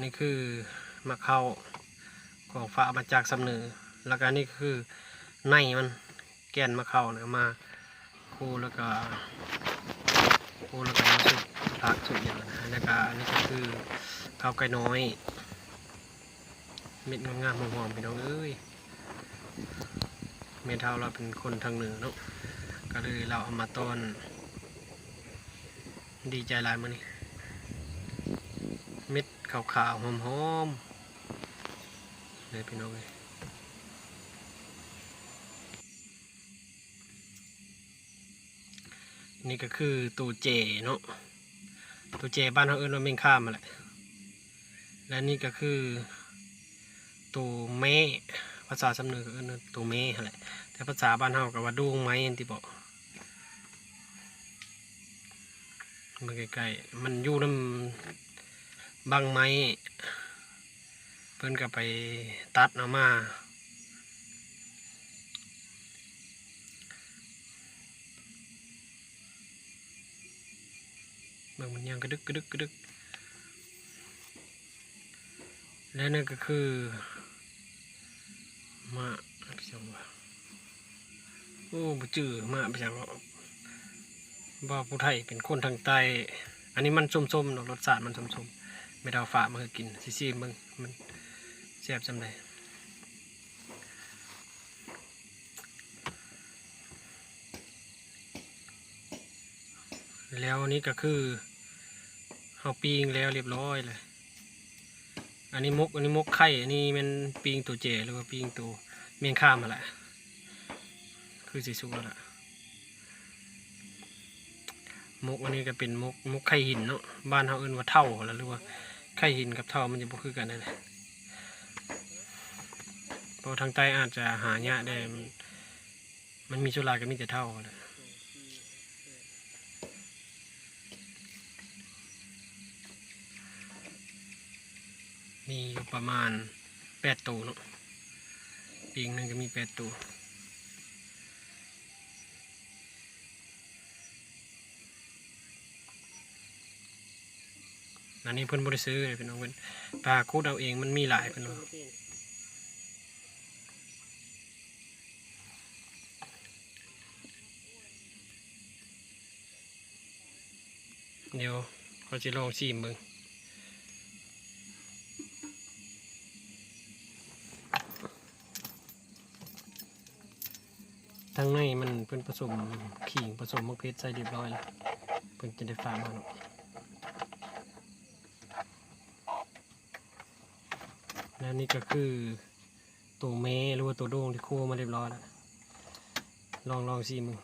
ນີ້ຄືໝາກເຂົ້າຂອງຝາກມາຈາກຊຳເໜີ ແລ້ວກະນີ້ຄືໃນມັນ ແກ່ນໝາກເຂົ້ານະ ມາໂຄ ແລ້ວກະໂຄ ແລ້ວກະມາຊຸບຜັກຊຸບຫຍັງນະ ແລ້ວກະອັນນີ້ກະຄືເຂົ້າໄກ່ນ້ອຍ ເມັດງາມໆ ຫອມໆ ພີ່ນ້ອງເອີຍ. ແມ່ເຖົ້າລາວເປັນຄົນທາງເໜືອເນາະ ກະເລີຍລາວເອົາມາຕ້ອນ ດີໃຈຫຼາຍມື້ນີ້ ເມັດຂາວໆ ຫອມໆ ເດີພີ່ນ້ອງເອີຍ. ນີ້ກະຄືໂຕແຈເນາະ ໂຕແຈບ້ານເຮົາເອີ້ນວ່າແມງຄາມຫັ້ນແຫຼະ ແລະນີ້ກະຄືໂຕແມ້ ພາສາຊຳເໜີເຂົາເອີ້ນໂຕແມ້ຫັ້ນແຫຼະ ແຕ່ພາສາບ້ານເຮົາກະວ່າໂດງໄມ້ຫັ້ນຕິເບາະ. ເບິ່ງໃກ້ໆ ມັນຢູ່ນຳບັ້ງໄມ້ ເພິ່ນກະໄປຕັດເອົາມາ ເບິ່ງມັນຍ່າງກະດຶກກະດຶກກະດຶກ. ແລະນັ້ນກະຄື ໝາກຫຍັງວະ ໂອ້ ບໍ່ຈື່ ໝາກຫຍັງເນາະ ວ່າຜູ້ໄທເປັນຄົນທາງໃຕ້. ອັນນີ້ມັນສົ້ມໆ ເນາະ ລົດຊາດມັນສົ້ມໆ ແມ່ເຖົ້າຝາກມາໃຫ້ກິນ ຊິຊີມເບິ່ງມັນແຊບຊ່ຳໃດ. ແລ້ວນີ້ກະຄືເຮົາປີ້ງແລ້ວລຽບຮ້ອຍແລ້ວ ອັນນີ້ໝົກ ອັນນີ້ໝົກໄຂ່ ອັນນີ້ແມ່ນປີ້ງໂຕແຈ ຫຼືວ່າປີ້ງໂຕແມງຄາມຫັ້ນແຫຼະ ຄືຊິສຸກແລ້ວລະ. ໝົກອັນນີ້ກະເປັນໝົກ ໝົກໄຂ່ຫີນເນາະ ບ້ານເຮົາເອີ້ນວ່າເທົ້າຫັ້ນແຫຼະ ຫຼືວ່າໄຂ່ຫີນກັບເທົ້າມັນຈະບໍ່ຄືກັນຫັ້ນແຫຼະ ເພາະທາງໃຕ້ອາດຈະຫາຍາກແດ່ ມັນມີສ່ວນຫຼາຍກະມີແຕ່ເທົ້າຫັ້ນແຫຼະ. ມີຢູ່ປະມານແປດໂຕເນາະ ປີ້ງໜຶ່ງກະມີແປດໂຕ. ອັນນີ້ເພິ່ນບໍ່ໄດ້ຊື້ເດ້ພີ່ນ້ອງ ເພິ່ນໄປຫາຂຸດເອົາເອງ ມັນມີຫຼາຍເພິ່ນວ່າ. ດຽວຂ້ອຍຊິລອງຊີມເບິ່ງ ທາງໃນມັນເພິ່ນປະສົມຂີງ ປະສົມໝາກເຜັດໃສ່ລຽບຮ້ອຍແລ້ວ ເພິ່ນຈະໄດ້ຝາກມາເນາະ. ແລ້ວນີ້ກະຄືໂຕແມ້ ຫຼືວ່າໂຕໂດງທີ່ຄົວມາລຽບຮ້ອຍແລ້ວ ລອງ ລອງຊີມເບິ່ງ.